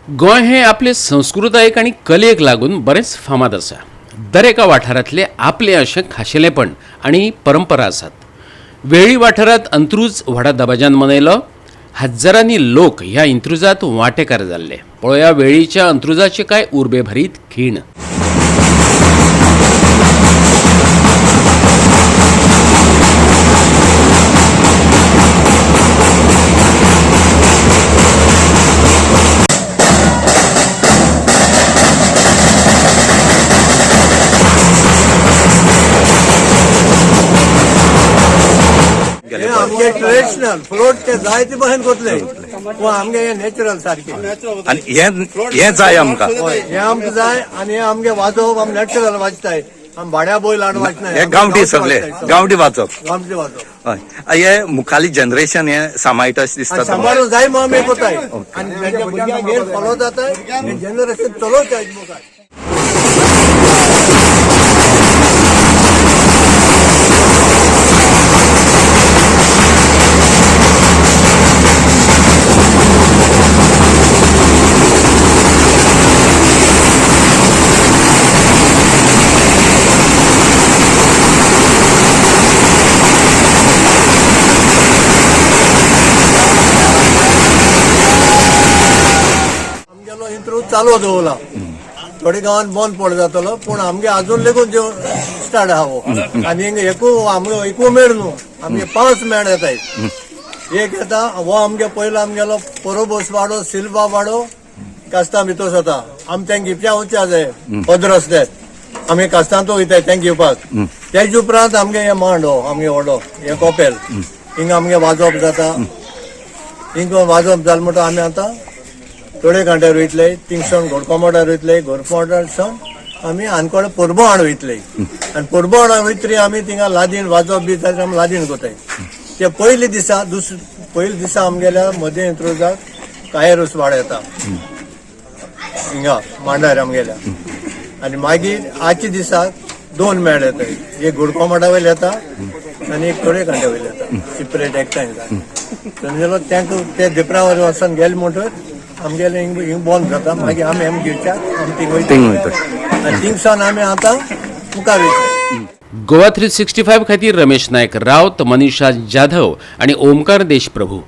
गोंय हें आपले संस्कृतायेक आनी कलेक लागून बरेंच फामाद आसा. दर एका वाठारांतले आपलें अशें खाशेलेपण आनी परंपरा आसात. वेळ्ळी वाठारांत अंत्रूज व्हडा दबाज्यान मनयलो. हजारांनी लोक ह्या इंत्रुजांत वांटेकार जाल्ले. पळोवया वेळ्ळीच्या अंत्रुजाचे कांय उर्बेभरीत खीण. हे आमगे ट्रेडिशनल फ्लोट ते जाय ते भशेन कोतले, पूण आमगे हे नॅचरल सारके. आनी हे हे जाय आमकां. हय, हे आमकां जाय आनी हे आमगे वाजोवप आमी नॅचरल वाजताय. आमी भाड्या बैल हाडून वाजनाय. हे गांवठी सगळे गांवठी वाजप. गांवठी वाजोवप. हय, हे मुखाली जनरेशन हे सांबाळटा अशें दिसता आनी तुमकां? सांबाळून जाय म्हणून आमी कोताय आनी तेंच्या भुरग्यांक फॉलो जाताय, हे जनरेशन चलोवचे मुखार. आमगेलो इंत्रूज चालू दवरला. थोडे गांवांत बंद पड जातलो, पूण आमगे अजून लेगून जेव स्टार्ट आहा हो. आनी हिंगा एकू आमगे एकू मेळ न्हू, आमगे 5 मेळ येताय. एक येता हो आमगे पयलो आमगेलो पोरोबोस वाडो, सिल्वा वाडो, कास्तां भितर जाता. आमी तेंक घेवच्या वचच्या जाय पद्र रस्त्यार आमी कास्तांत वयताय तेंक घेवपाक. तेजे उपरांत आमगे हे मांड हो आमगे व्हडलो हे कोपेल, हिंगा आमगे वाजोवप जाता. हिंगा वाजोवप जालें म्हणटकच आमी आतां तोडे कांट्यार वयतले, थिंगसावन घोडकोमोडार वयतले, घोडकोमोडार सावन आमी आनकोडे पोरबोहाण वयतले आनी पोरबोहाणा वयतरी आमी थिंगा लादीन वाजोवप बी जाल्यार आमी लादीन कोताय. ते पयले दिसा, दुसरे पयले दिसा आमगेल्या मदें इंत्रुजाक कायरोस वाड येता हिंगा मांडार आमगेल्या. आनी मागीर आजच्या दिसाक 2 मेळ येता, एक घोडकोमोडा वयले येता आनी एक तोडे कांट्या वयले येता, सिपरेट एकठांय जाता. समजलो? तांकां ते दिपरावर वचून गेले म्हणटकच आमगेले हिंग हिंग बंद जाता. मागीर आमी आमी घेवच्याक आमी थिंग थिंग वयता वयता. आनी थिंगसावन आमी आतां मुखार वयतले. गोवा 365 खातीर रमेश नायक रावत, मनीषा जाधव आणि ओमकार देशप्रभू.